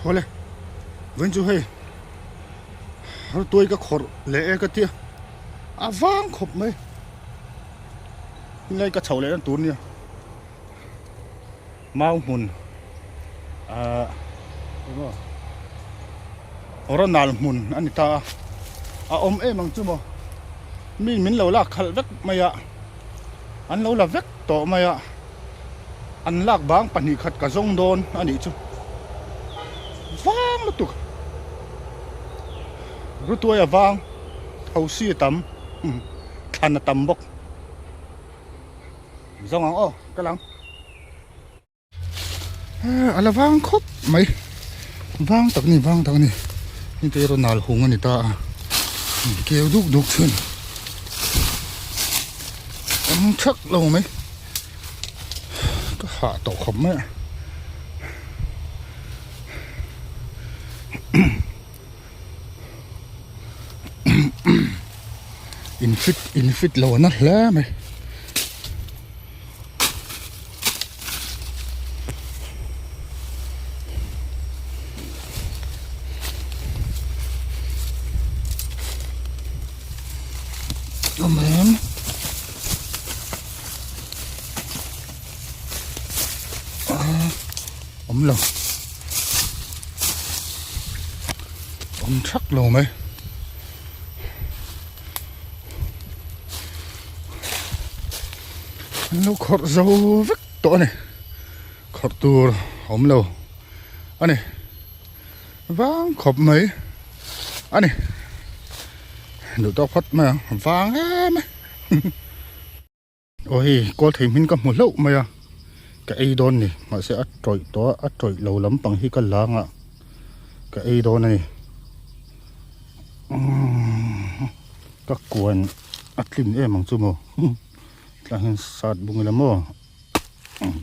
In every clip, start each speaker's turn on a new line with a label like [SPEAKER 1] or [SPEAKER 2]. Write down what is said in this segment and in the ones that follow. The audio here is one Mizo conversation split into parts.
[SPEAKER 1] Awle vawiin chu hei Rutuai ka khawrh leh e ka tia a vang khawp mai helai ka chhoh leh na tur nia mau hmun ahh eng maw ronal hmun a ni ta a a awm em ang chu maw mi min lo lak khalh vek mai a an lo la vek tawh mai a an lak bang pahnih khat ka zawng dawn a nih chu vang lutuk rutuai a vang thosi a tam thlan a tam bawk zawng ang aw ka lang. A la vang khawp mai vang tak a ni vang tak a ni hei te erawh nal hung a ni ta a keu duk duk thin awm thak lo mai ka hah tawh khawp mai a in fit in fit lo na hle mai. Awm em awm lo awm thak lo mai. An lo khawrh zo vek tawh a ni khawrh tur a awm lo a ni vang khawp mai a ni duh tawk phawt mai ang vang em e aw hei kawl thei hmin ka hmu hlauh mai a ka ei dawn ni mahse a tawih tawh a a tawih lo lampang hi ka lang a ka ei dawn a ni. Ka kuan a tlin em ang chu maw tlai hian sat bung ila maw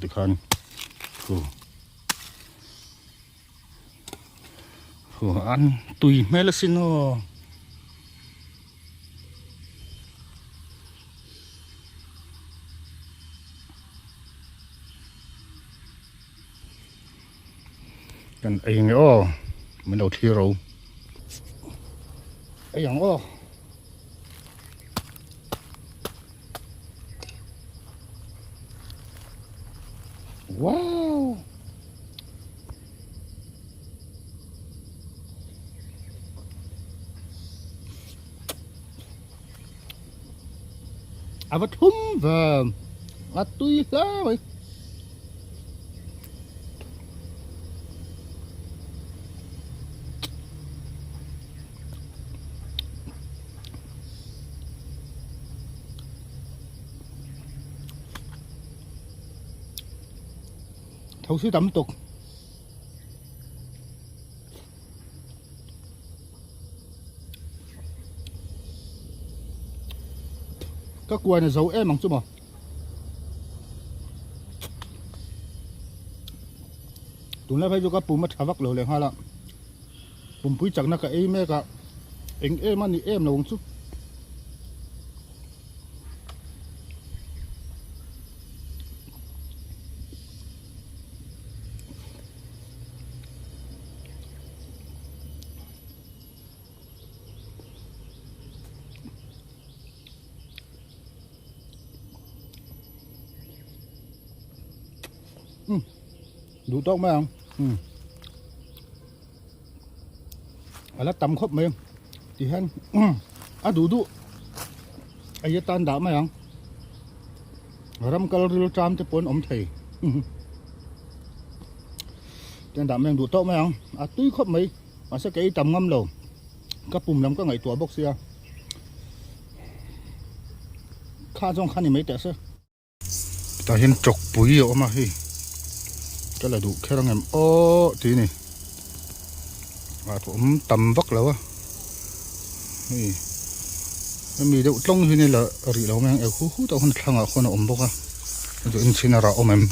[SPEAKER 1] tikhan thu thu an tui hmel asin aw. Kan ei nge aw min lo thlir ro ei ang aw wow a va thum ve a tui hle mai. Tho si tam tuk. Ka kuan a zo em ang chu maw. Tunlai phei chu ka pum a tha vak lo leh nghal a pumpui chakna ka ei mek a eng em a ni em lo ang chu. Duh tawk mai ang a la tam khawp mai ti hian a duh duh ei atan dah mai ang ram kal ril ṭam te pawh an awm thei tian dah mai ang duh tawk mai ang a tui khawp mai mahse ka ei tam ngam lo ka pum lam ka ngaihtuah bawk sia kha zawng kha ni mai teh se. Tah hian tawkpui a awm a hei ka la duh kher ang em aw tih a ni a awm tam vak lo a hei hemi deuh tlawng hi la rih lo mai ang eng hu hu tawh khan thlangah khawn a awm bawk a chu inchhin a rah awm em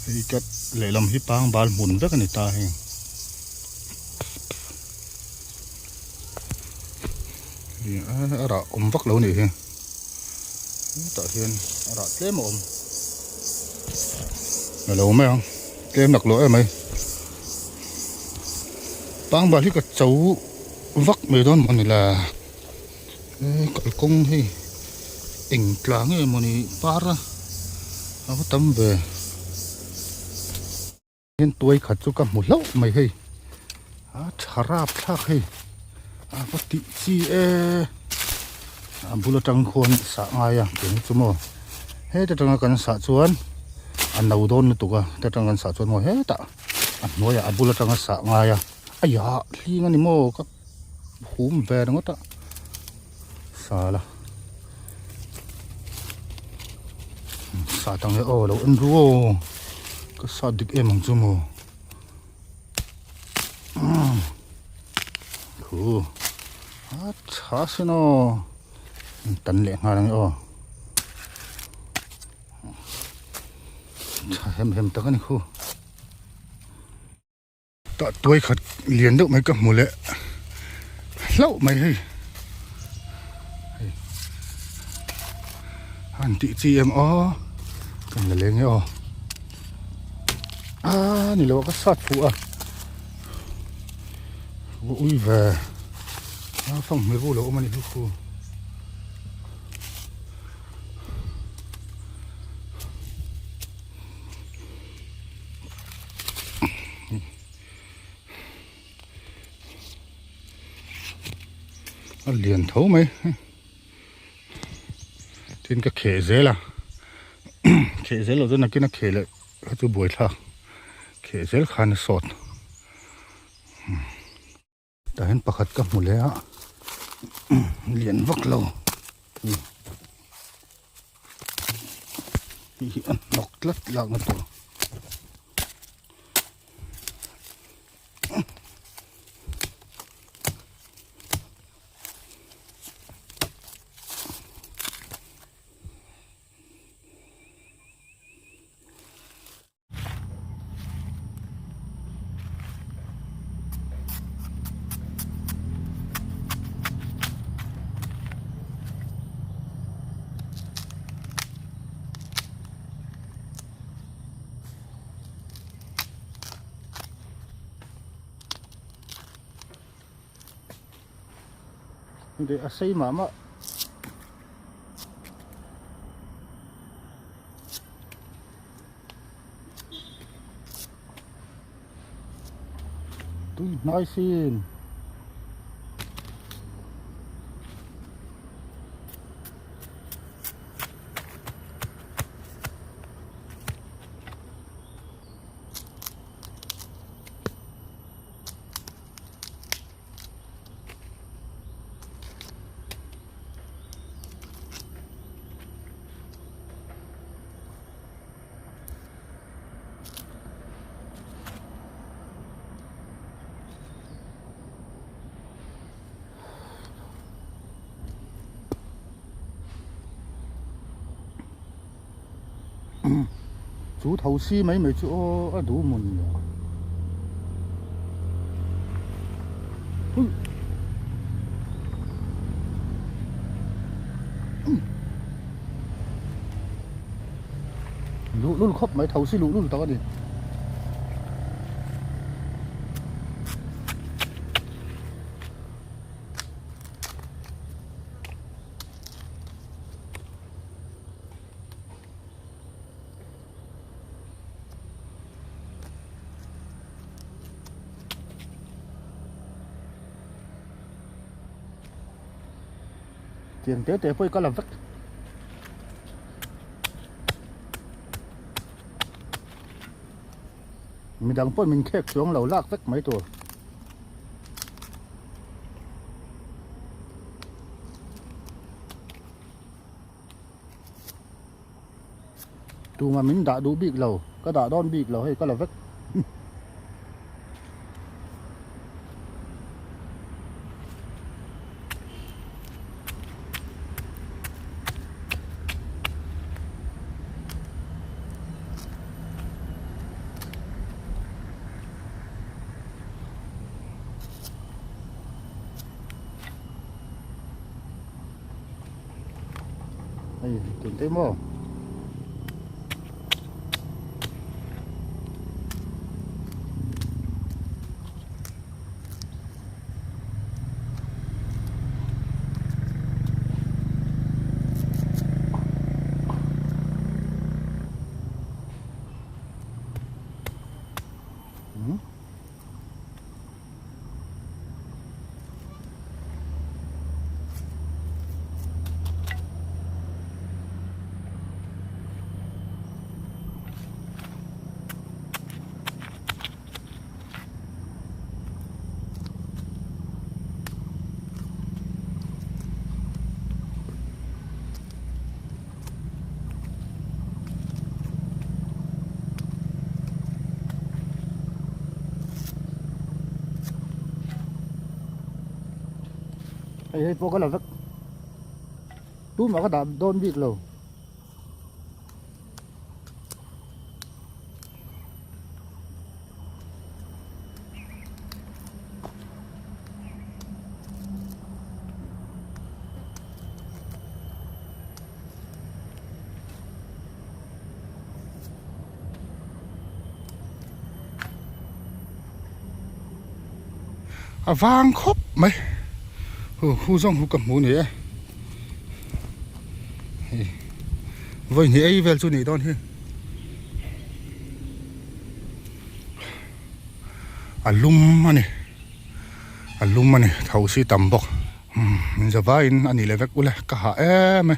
[SPEAKER 1] hei ka lehlam hi pangbal hmun vek a ni ta heng. A rah awm vak lo a nih hi hetah hian a rah tlem a awm a lo mai ang. tlem laklawh em mai. Pangbal hi ka cho vak mai dawn maw ni la he kalkawng hi eng tla nge maw ni par a a va tam ve. Hian tuai khat chu ka hmu hlauh mai hei a tha rap thlak hei a va tih chi e a bul atang khuan sah ngai a keng chu maw heta tanga kan sah chuan a no dawn lutuk a heta tang kan sah chuan maw hetah a hnuaiah a bul atanga sah ngai a aiah hling a ni maw ka hum ve ringawt a sala sa tang e aw lo en ru aw ka sa dik em ang chu maw thu a tha sin aw tan leh nghal ang e aw tha hem hem tak a ni khu. Tah tuai khat lian deuh mai ka hmu leh hlauh mai hei hei han tih chi em aw kan la leng e aw a ni lo a ka sat fuh a ui ve a fang hmel ru lo awm a ni hu. A lian tho mai tin ka kheh zel a kheh zel loh chuan nakin a kheh leh kha chu buaithlak kheh zel khan a sawt. Tah hian pakhat ka hmu leh a lian vak lo hei hi a hnawk tlat lakna tur. A sei mah mah. Tui hnai sin. Chu tho si mai mai chu aw a duh maw ni a. Luh lul khawp mai tho si luh lul tak a ni. Tiang te te pawh hi ka la vek. Midang pawh min khek chuang lo lak vek mai tur. Tuma min dah duh bik lo, ka dah dawn bik lo hei ka la vek. Hei tun te maw. Hei hei pawh ka la vek tumah ka dah dawn bik lo. A vang khawp mai hu hu zawng hu ka hmu ni e hei vawi hnih ei vel chu nih dawn hi a lum a ni a lum a ni tho si tam bawk umm min za vaiin a ni leh vek ule ka hah em e.